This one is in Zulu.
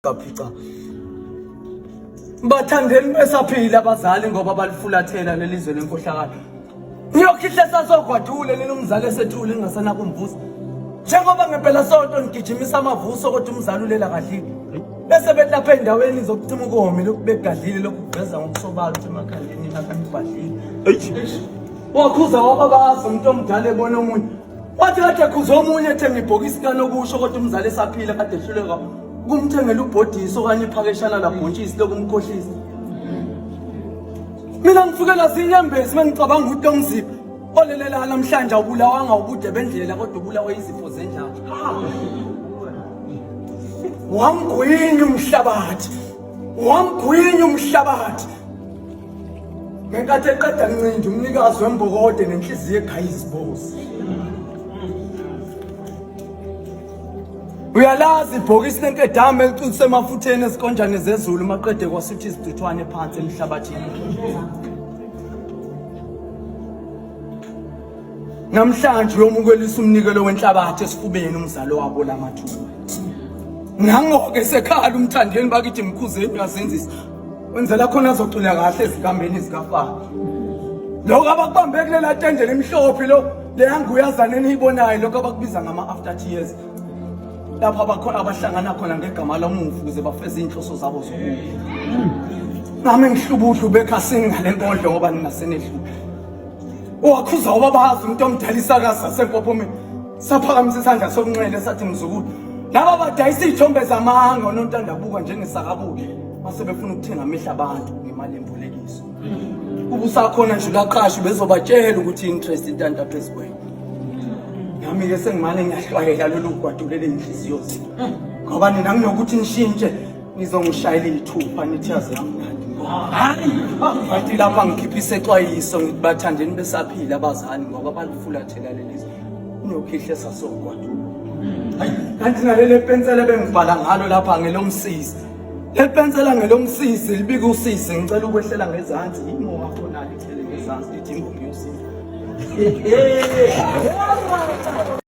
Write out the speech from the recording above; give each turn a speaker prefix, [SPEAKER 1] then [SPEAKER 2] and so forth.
[SPEAKER 1] Kaphica. Bathandeni besaphila abazali ngoba balifulathela leli zwe lenkohlakalo. Niyokhihla sasogwadule nina umzali esethule ningasenakumvusa. Njengoba ngempela sonto nigijimisa amavuso kodwa umzali ulela kadlile. Bese bethi lapha endaweni zokucima ukomi lokhu begadlile lokhu kuveza ngokusobala ukuthi emakhandeni nakanibhadlile. Wakhuza wababaza umuntu omdala ebona omunye. Wathi kade ekhuza omunye ethenga ibhokisi kanokusho kodwa umzali esaphila kade ehluleka ukumthengela ubhodisi okanye iphakeshana labhontshisi lokumkhohlisa. Mina ngifikela zinyembezi mengicabanga ukuthi lomzipha olelela namhlanje awubulawanga ubude bendlela kodwa ubulawe izifo zendlala. Wamgwinya umhlabathi, wamgwinya umhlabathi. Ngenkathi eqeda ncinda umnikazi wembokode nenhliziyo egaya izibozi. Uyalazi ibhokisi lenkedama elicwilise emafutheni ezikonjane zezulu maqede kwasutha iziduthwane phansi emhlabathini. Namhlanje uyomukelisa umnikelo wenhlabathi esifubeni umzalo wabo lamathuba. Nangoke sekhala umthandeni bakithi mkhuzeni uyazenzisa. Wenzela khona azocula kahle ezinkambeni zikaFaro. Lokho abakubambe kulela tende limhlophe lo leyanguyazana eniyibonayo lokho abakubiza ngama after tears. Lapho abakhona abahlangana khona ngegama lomufi ukuze bafeze inhloso zabo zobubi. Nami ngihlubuhlu bekhasini ngale nkondlo ngoba nina senedlule. Wakhuza ubabazi umuntu omdala isakazi sasempophomeni. Saphakamisa isandla sokunxele sathi mzukulu. Laba badayisa iy'thombe zamanga onontandabuka njengesakabuke mase befuna ukuthenga amehlo abantu ngemali yembolekiso. Ubusakhona nje ulaqasha bezobatshela ukuthi interest intanta phezu kwenu. Nami-ke sengimane ngiyahlwayela lolu gwadule ley'nhliziyo zenu. Ngoba nina nginokuthi nishintshe nizongishayela iy'thupha nithi yaze yamnandi. Hayi, kanti lapha ngikhipha isexwayiso ngithi bathandeni besaphila abazali ngoba balifulathela leli zwe. Niyokhihle sasogwadule. Hayi, kanti naleli pensela ebengibhala ngalo lapha ngelomsizi. Leli pensela ngelomsizi libika usizi ngicela ukwehlela ngezansi yimo wakho nalo ithele ngezansi lithi ingoma yosizi.